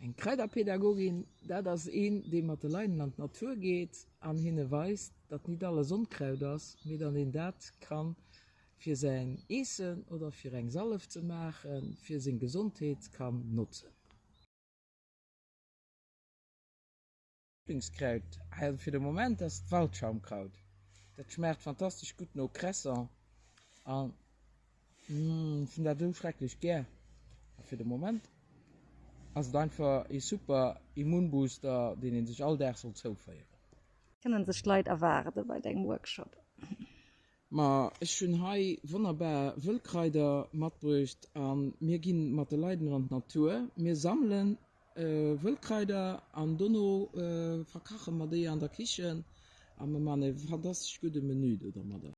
Eng Kraiderpädagogin, dat ass een, dee mat de Leiden an d'Natur geet an hinne weist, datt nit alles Onkraut ass, mee datt een dat kann fir säin Eessen oder fir eng Sallef ze maachen, fir seng Gesondheet kann notzen. Lieblingskraut fir de Moment ass d'Waldschaumkraut. Dat schmaacht fantastesch gutt no Cresson an ech hunn dat esou schrecklech gär. A fir de Moment ass et einfach ee super Immunbooster, deen ee sech all Dag soll zouféieren. Kënnen sech d'Leit erwaarde bei dengem Workshop? Ma ech hunn hei wonnerbar Wëllkraider matbruecht a mir gi mat de Leiden an d'Natur. Mir sammelen Wëllkraider an dono verkache mer déi an der Kichen a mir man e fantastesch gudde Menü do dermadder.